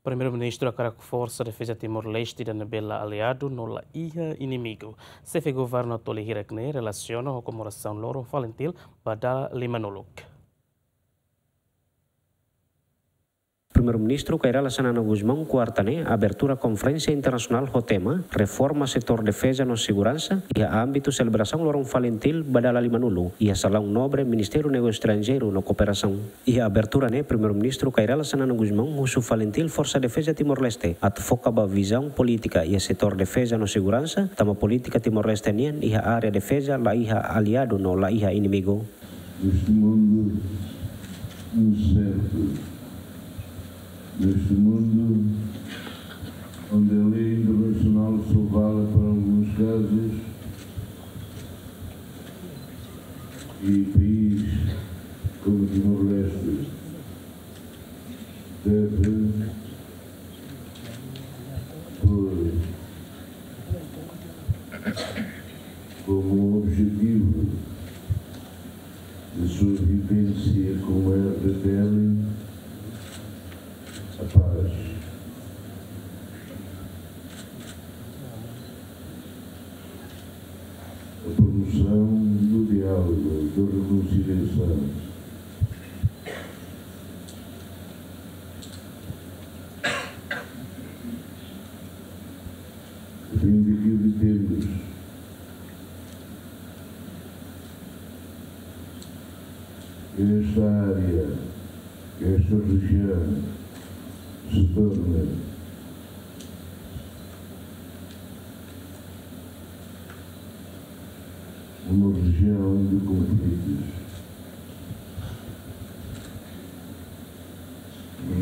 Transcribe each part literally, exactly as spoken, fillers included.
Primeiru-Ministru hakarak Forsa Defeza Timor-Leste ida ne'ebé la aliadu no la iha inimigu. Xefe Governu Toli Hirak ne'e relasiona ho komemorasaun Loron Falintil ba dala limanulu. Primeiru-Ministru Kay Rala Xanana Gusmão, kuarta ne'e, abertura konferénsia internasionál ho tema Reforma Setór Defeza no Seguransa, iha ámbitu selebrasaun Loron Falintil ba dala limanulu, iha Salaun Nobre Ministériu Negósiu Estranjeiru no Kooperasaun. Iha abertura ne'e, Primeiru-Ministru Kay Rala Xanana Gusmão husu Falintil Forsa Defeza Timor-Leste atu foka ba vizaun polítika iha setór defeza no seguransa, tanba polítika Timor-Leste nian iha área defeza la iha aliadu no la iha inimigu. Neste mundo incerto, neste mundo onde a lei internacional só vale para alguns casos, e país como Timor-Leste deve, pôr como objetivo de sua vivência como R D T L a paz, a promoção do diálogo, da reconciliação. Vinde que evitemos que esta área, que esta região se torne uma região de conflitos.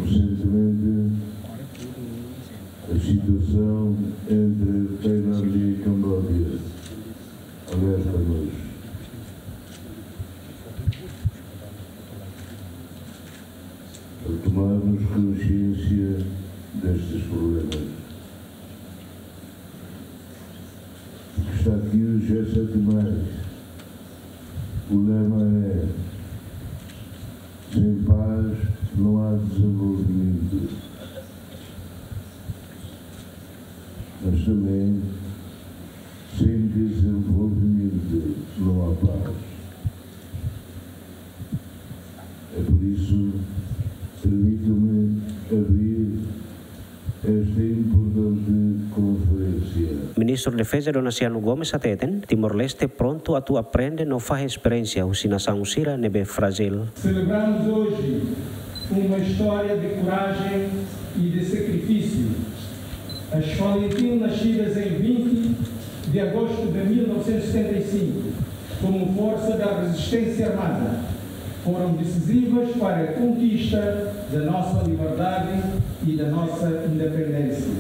Recentemente, a situação entre Tailândia e Camboja alerta-nos a tomarmos consciência destes problemas. O que está aqui hoje é sete mais. O lema é: sem paz não há desenvolvimento. Mas também, sem desenvolvimento não há paz. É por isso, permito-me abrir esta importante conferência. Ministru Defeza Donaciano Gomes hateten, Timor-Leste prontu atu aprende no fahe esperiénsia husi nasaun sira ne'ebé frájil. Celebramos hoje uma história de coragem e de sacrifício. As Falintil, nascidas em vinte de agosto de mil novecentos e setenta e cinco, como força da resistência armada, foram decisivas para a conquista da nossa liberdade e da nossa independência,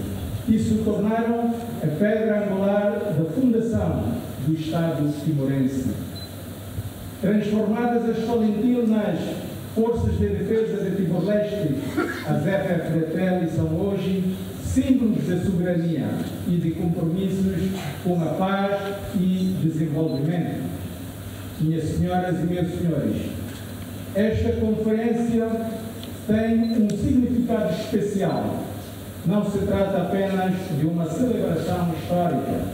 e se tornaram a pedra angular da fundação do Estado timorense. Transformadas as Falintil nas Forças de Defesa de Timor-Leste, as F F D T L são hoje símbolos de soberania e de compromissos com a paz e desenvolvimento. Minhas senhoras e meus senhores, esta conferência tem um significado especial. Não se trata apenas de uma celebração histórica,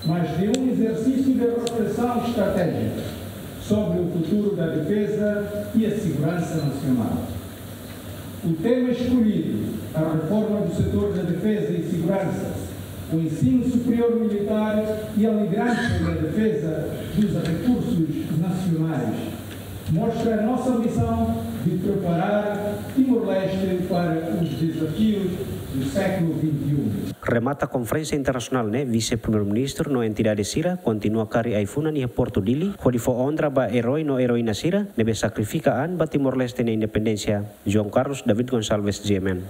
mas de um exercício de reflexão estratégica sobre o futuro da defesa e a segurança nacional. O tema escolhido, a reforma do setor da defesa e segurança, o ensino superior militar e a liderança na defesa dos recursos nacionais, mostra a nossa missão de preparar Timor-Leste para os desafios do século vinte e um. Remata konferénsia internasionál ne'e, Vise-Primeiru-Ministru no entidade sira kontinua kari ai-funan iha Portu Dili, hodi fó onra ba eroi no eroína sira ne'ebé sakrifika an ba Timor-Leste nia independénsia. João Carlos David Gonçalves, G M N.